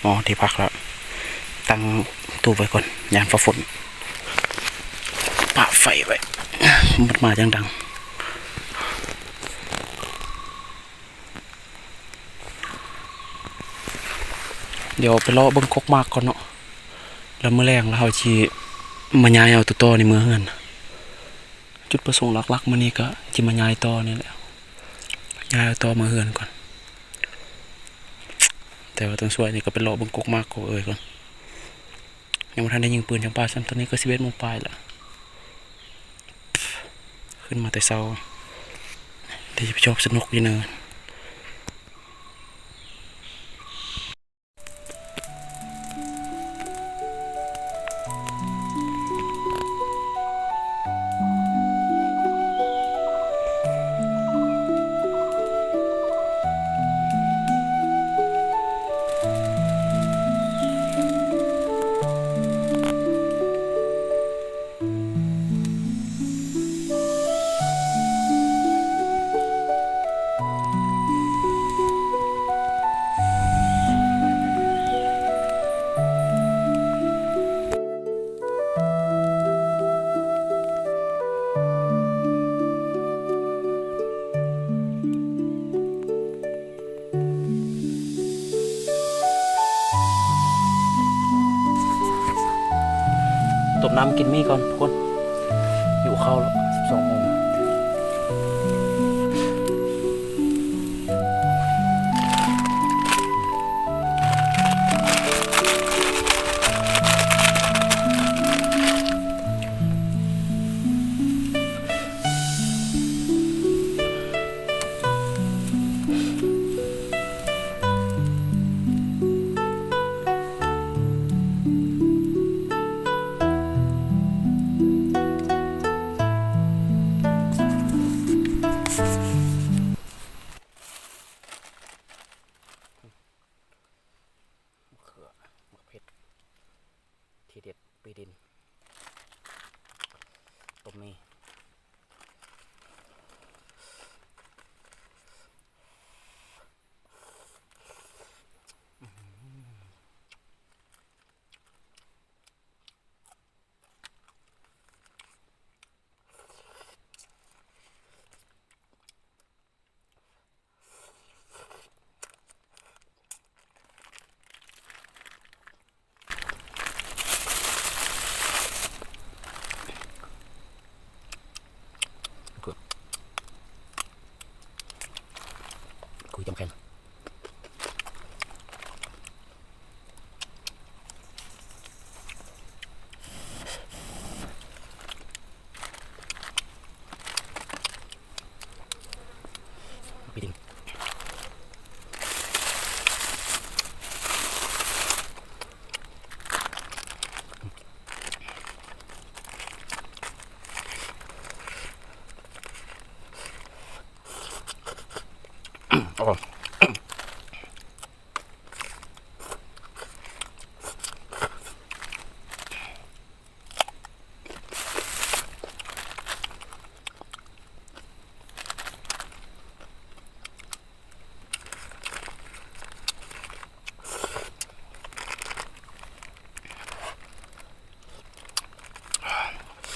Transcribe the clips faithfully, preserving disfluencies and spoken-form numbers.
อ๋อ ที่พักแล้ว ตั้งตู้ไว้ก่อน ย่านฟ้าฝน ปะไฟไว้ มันมาจังดัง เดี๋ยวไปเลาะเบิ่งกกหมากก่อนเนาะ แล้วมื้อแลงแล้วเฮาสิมาย้ายเอาตัวต่อนี่เมือเฮือน จุดประสงค์หลักๆมื้อนี้ก็สิมาย้ายต่อนี่แหละ ย้ายเอาต่อเมือเฮือนก่อน แต่ว่าตอนช่วยนี่ก็ไปเลาะเบิ่งกกหมากกกเอ่ยก่อน ยังบ่ทันได้ยิงปืนจังปาซ้ำ ตอนนี้ก็สิบเอ็ดโมงปลายแล้ว ขึ้นมาแต่เช้า เดี๋ยวจะไปชอบสนุกอยู่เนิน ต้มน้ำกินมีก่อนทุกคน หิวข้าวแล้ว สิบสองโมง มะเขือ มะเขือเทศ ทีเด็ดปีดิน ต้มนี่ คุยจำแค่น ปีดิน อ๋อ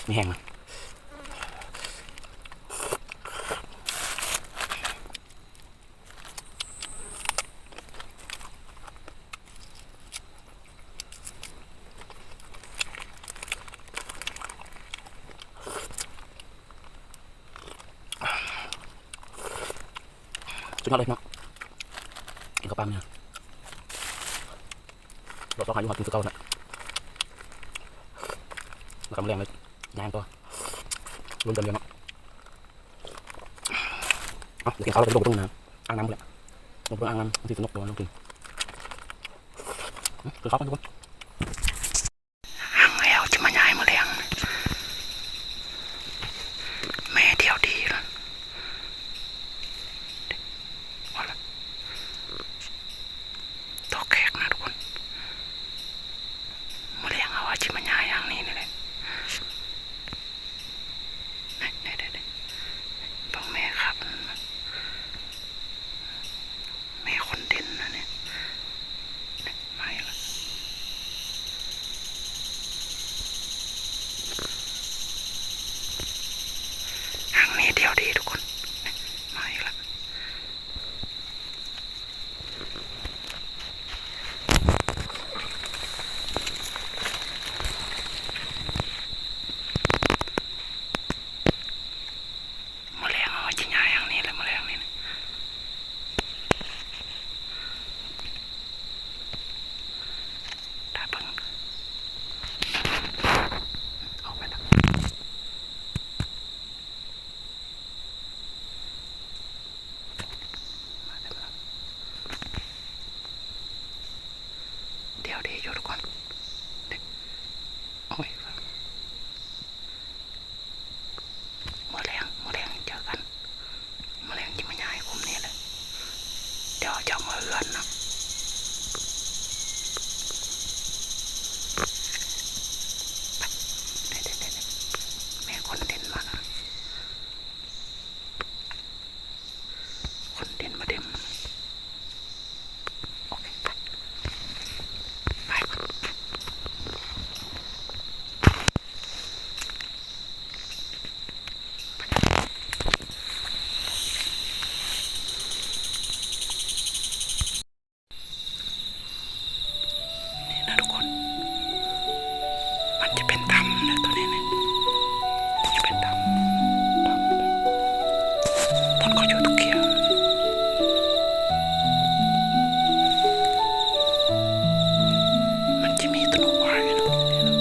มีแห้งนะ สุดยอดเลยเนาะ กินข้าวปังเนี่ย รอบสองหาอยู่หากินคือเก่าน่ะ แล้วกำแรงเลย ย่างต่อ ลุ้นกันเดียวเนาะ เอ้า เดี๋ยวกินข้าวแล้วจะลงไปตรงนั้น อ่างน้ำหมดแหละ ลงไปตรงอ่างน้ำ บางทีสนุกตัวลงกิน อืม กินข้าวกันทุกคน หางแล้วจะมาย้ายมาแลง แม่เดียวดีละ เอาละ ตอกแขกนะทุกคน มาแลงเอาว่าจะมาย้ายหางนี้นี่แหละ นี่ๆๆ เบิ่งแม่ครับ แม่คนเด่นนะเนี่ย มา เดี๋ยวเดี๋ยวหยุดก่อน โอ้ย มื้อแลง มื้อแลงเจอกัน มื้อแลงจิมาย้ายกลุ่มนี้แหละ เดี๋ยวจะเอามาเฮือนนะ เด้ๆๆ แม่คนเด่นมานะ คนเด่นมาเด่น โอเค ไป ไป นี่นะทุกคน มันจะเป็นถ้ำนะตัวนี้เนี่ย มันจะเป็นถ้ำ ถ้ำ ตอนเขาอยู่ตะเกียบ มันจะมีต้นไม้อยู่นะ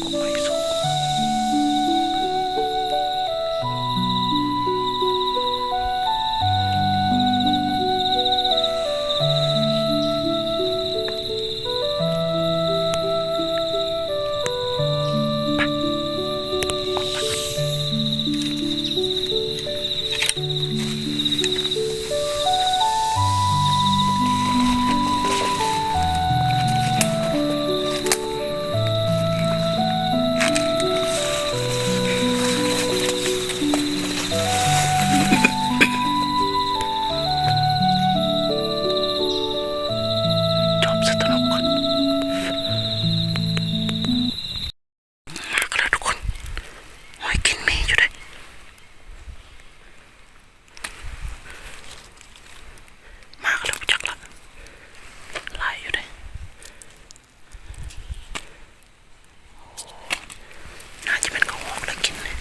กกไม้สูง จอบสะตนกก่อน มากันแล้วทุกคน หอยกินมีอยู่เด้ มากันแล้วจักละ หลายอยู่เด้ น่าจะเป็นกระหอกแล้วกินเลย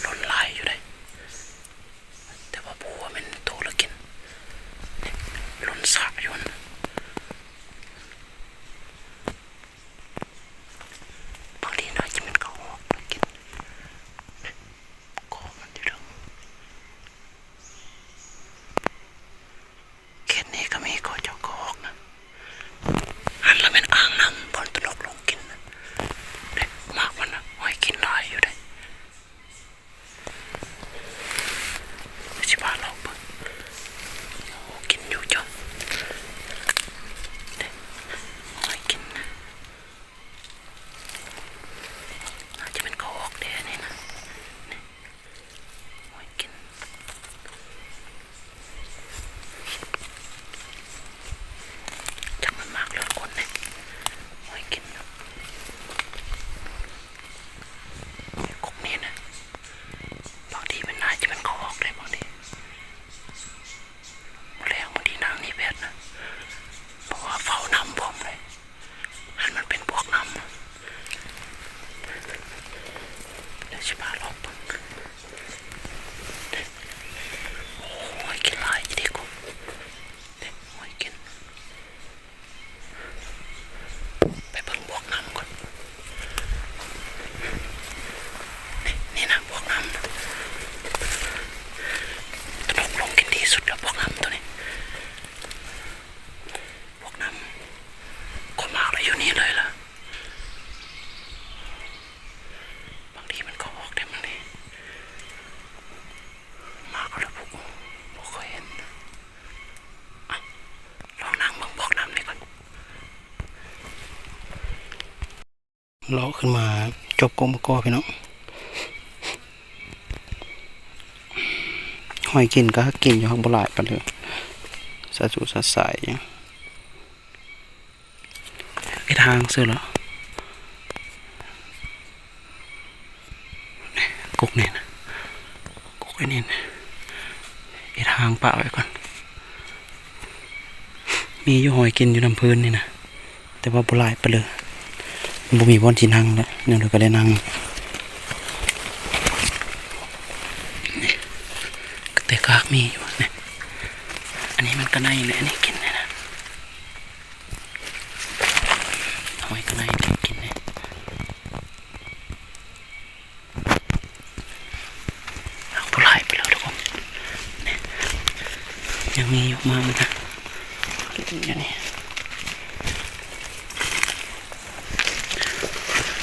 หล่นหลายอยู่เด้ แต่ว่าบัวมันโตแล้วกิน หล่นสะอยู่นะ บางทีน่าจะเป็นกระหอกแล้วกิน กอมันอยู่เด้อ เขตนี้ก็มีกอจอกกระหอกนะ หันแล้วเป็นอ่างน้ำ บ่อนตนกลงกินนะ เด้ หมากมันนะ หอยกินหลายอยู่เด้ สิพาเลาะเบิ่ง โอ้ กินอยู่จ้ะ เด้ หอยกินนะ น่าจะเป็นกระหอกเด้นี่นะ นี่ หอยกิน จักมันมากเหลือคนเนี่ย หอยกินเนาะ กกนี้นะ บางทีมันน่าจะเป็นกระหอกได้บางที บ่แล้ว บางทีนางนี่แวดนะ เพราะว่าเฝ้าน้ำพร้อมเลย หันมันเป็นพวกน้ำนะ เดี๋ยวสิพาเลาะเบิ่ง โอ้ย กินหลายอีเด้กบ เด้ หอยกิน ไปเบิ่งพวกน้ำก่อน นี่ นี่นะพวกน้ำ ตนกลงกินดีสุดแล้วพวกน้ำตัวนี้ พวกน้ำ ก็มากแล้วอยู่นี่เลยล่ะ บางทีมันก็ออกได้บางที มากแล้วพวก บ่เคยเห็น อ่ะ ลองนั่งเบิ่งพวกน้ำนี่ก่อน เลาะขึ้นมาจบกกมะกอกพี่น้อง หอยกินก็กินอยู่ บ่หลายปานใด สะสุสะสายอยู่ เฮ็ดหางซื่อแล้ว กกนี่นะ กกไอ้นี่นะ เฮ็ดหางปะไว้ก่อน มีอยู่หอยกินอยู่นำพื้นนี่นะ แต่ว่าบ่หลายปานใด บ่มีบ่อนสินั่งแล้ว แนวใดก็ได้นั่ง นี่ แต่กากมีอยู่นี่ อันนี้มันก็ในเลย อันนี้กินเลยนะ หอยก็ในเลยกินเลย เอาบ่หลายปานใดทุกคน นี่ ยังมีอยู่ มามันนะ อย่างนี้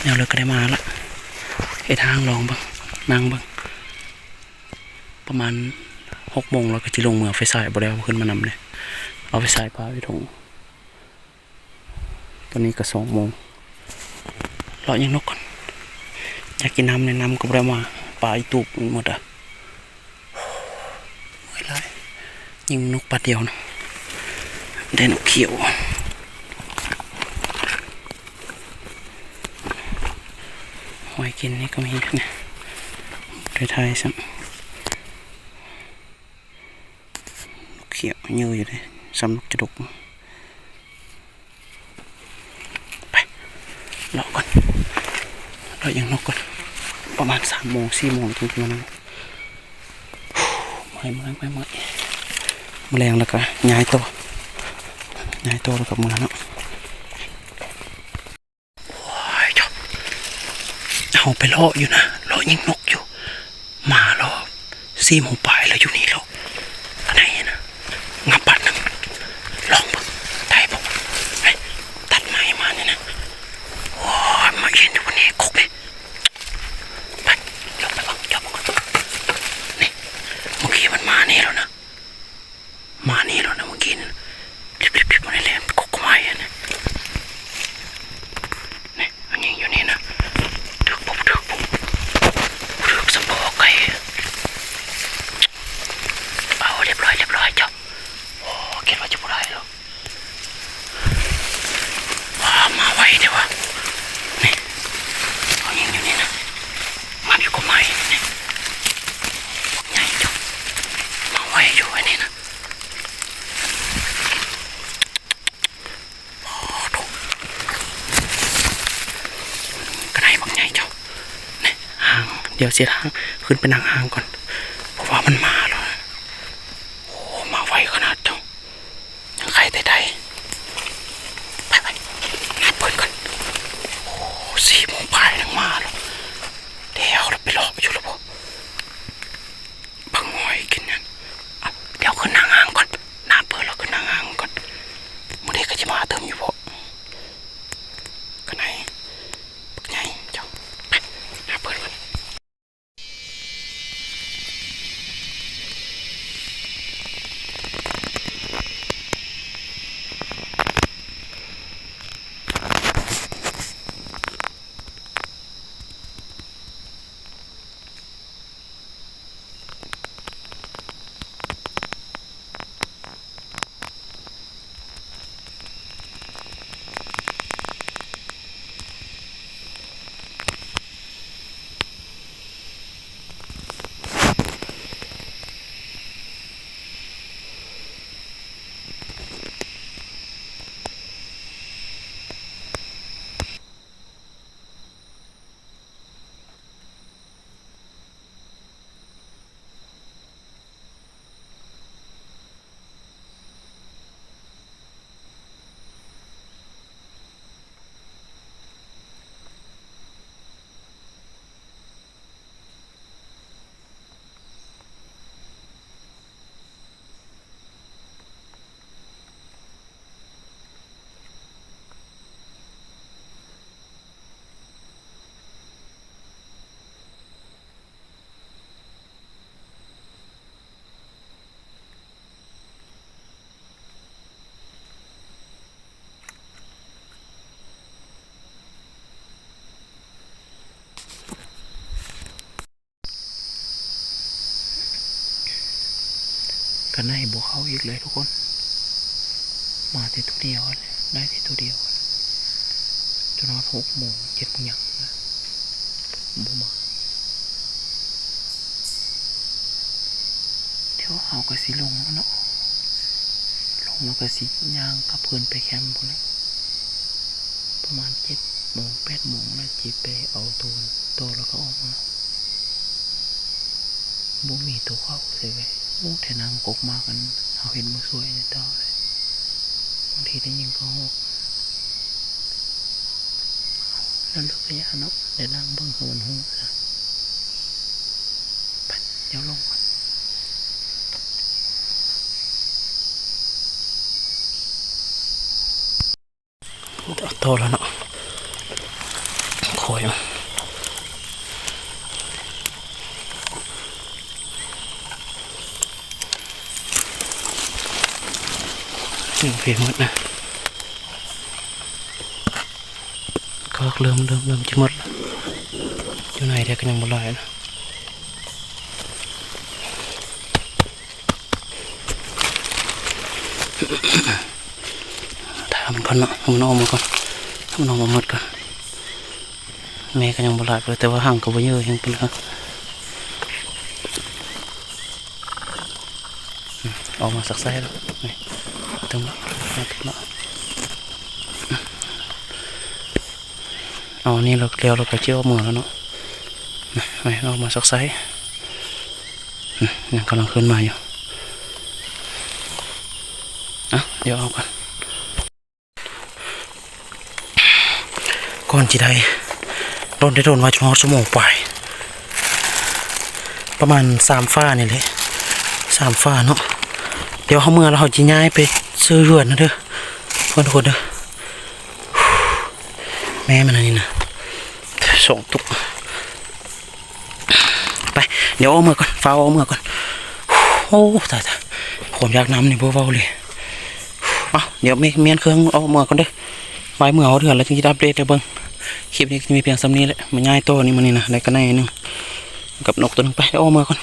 แนวเลยก็ได้มาละ เฮ็ดห้างลองเบิ่ง นั่งเบิ่ง ประมาณหกโมงแล้วก็สิลงเมือ ไฟฉายบ่ได้เอาขึ้นมานำเลย เอาไฟฉายปะไว้ถุง ตอนนี้ก็สองโมง เลาะยิงนกก่อน อยากกินน้ำในน้ำก็บ่ได้มา ปลาอีตูบมันหมดอ่ะ เมื่อยหลาย ยิงนกปาดเดียวนะ ได้นกเขียว หอยกินนี่ก็มีเนี่ย ได้ทายซ้ำ นกเขียวยืออยู่เลย ซ้ำนกจะดก ไป เลาะก่อน เลาะยิงนกก่อน ประมาณสามโมง สี่โมงถึงจะมานั่ง เมื่อย เมื่อย เมื่อย เมื่อย มื้อแลงแล้วก็ย้ายตัว ย้ายตัวแล้วก็เมือเนาะ โอ้ย เจ้า เฮาไปเลาะอยู่นะ เลาะยิงนกอยู่ มาเลาะ สี่โมงปลายแล้วอยู่นี่เลาะ อันไหนนะ งับบัดหนึ่ง ลองเบิ่ง ได้บ่ เฮ้ย ตัดไม้มานี่นะ โอ้ย มาเอียนอยู่บนนี้ กกนี่ ไป เดี๋ยวไปเบิ่ง เดี๋ยวไปเบิ่ง นี่ เมื่อกี้มันมานี่แล้วนะ มานี่แล้วนะเมื่อกี้นี่ รีบๆๆ มาเลย กกไม้อะนะ นี่ มันยิงอยู่นี่นะ ถืกปุ๊บ ถืกปุ๊บ ถืกสะโพกไก่ เอา เรียบร้อย เรียบร้อย เจ้า โอ้ คิดว่าจะบ่ได้แล้ว ว้า มาไวเด้อวะ นี่ เอายิงอยู่นี่นะ มาอยู่กกไม้นี่ ใหญ่เจ้า มาไวอยู่อันนี้นะ โอ้โห กระไดบักใหญ่เจ้า นี่ ห่าง เดี๋ยวเสียทาง ขึ้นไปนั่งห่างก่อน เพราะว่ามันมาแล้วนะ โอ้ มาไวขนาดเจ้า ยังไข่แต่ใด ไปไป นับเพิ่นก่อน โอ้ สี่โมงปลายยังมาแล้ว เดี๋ยวเราไปเลาะอยู่แล้วบ่ บักหอยกินนั่น อ่ะ เดี๋ยวขึ้นนั่งห่างก่อน นับเพิ่นแล้วขึ้นนั่งห่างก่อน มื้อนี้ก็สิมาเติมอยู่บ่ กระไดบักใหญ่เจ้า ไป นับเพิ่นก่อน กระไดบ่เข้าอีกเลยทุกคน มาแต่ตัวเดียวเลย ได้แต่ตัวเดียว จนฮอดหกโมง เจ็ดโมงหยังนะ บ่มา เดี๋ยวเฮาก็สิลงแล้วเนาะ ลงแล้วก็สิย่างกลับคืนไปแคมป์พู้นแหละ ประมาณเจ็ดโมง แปดโมงแล้วสิไปเอาตัวต่อแล้วก็ออกมา บ่มีตัวเข้าใส่ไว้ โอ้ แถวนั้นกกมากอัน เฮาเห็นบ่สวยเลยเต้าเลย บางทีได้ยินก็ฮอก แล้วเลิกก็อย่าเนาะ เดี๋ยวนั่งเบิ่งคือมันฮู้ซะ ไป เดี๋ยวลงก่อน โตแล้วเนาะ โคยมันยังเพียงหมดนะ ก็เริ่มเริ่มเริ่มจะหมดแล้ว อยู่ในเดียวกันยังบ่หลายนะ ถามก่อนเนาะ มันออกมาก่อน มันออกมาหมดก่อน แม่ก็ยังบ่หลายเลย แต่ว่าห่างก็บ่เยอะยังเป็นฮะ ออกมาสักไซส์แล้ว นี่ ตึงแล้ว มาตึงแล้ว เอานี่เราเลี้ยวเราก็เที่ยวเมืองแล้วเนาะ นี่ ออกมาสักไซส์ นี่ ยังกำลังขึ้นมาอยู่ อ่ะ เดี๋ยวเอาก่อน ก่อนสิได้ โดนได้โดนว่าจะฮอดชั่วโมงปลาย ประมาณสามฟ้านี่แหละ สามฟ้าเนาะ เดี๋ยวเฮาเมือแล้วเฮาสิย้ายไปซื้อเฮือนนะเด้อ เพื่อนทุกคนเด้อ แม่มันอันนี้นะ สองตุ๊ก ไป เดี๋ยวเอาเมือก่อน ฟ้าวเอาเมือก่อน โอ้ ตายตาย ความอยากน้ำนี่บ่เว้าเลย เอา เดี๋ยวมีเมียนเครื่องเอาเมือก่อนเด้อ ไว้เมือเอาเดือนแล้วจึงจะอัปเดตให้เบิ่ง คลิปนี้มีเพียงส่ำนี้แหละ มาย้ายโตนี่มื้อนี้นะ ได้กะแหน่หนึ่ง กับนกตัวหนึ่ง ไป เดี๋ยวเอาเมือก่อน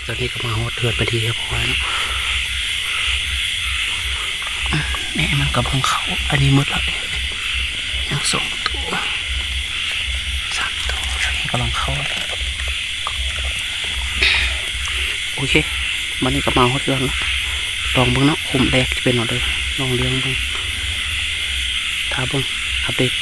ตอนนี้ก็มาฮอดเฮือนเป็นที่เรียบร้อยแล้ว แม่มันกำลังเข้า อันนี้หมดแล้ว ยังสองตัว สามตัว อันนี้กำลังเข้า โอเค บัดนี้ก็มาฮอดเฮือนแล้ว ลองเบิ่งเนาะ คุมแรกจะเป็นเอาเด้อ ลองเลี้ยงเบิ่ง ถ้าเบิ่ง อัปเดต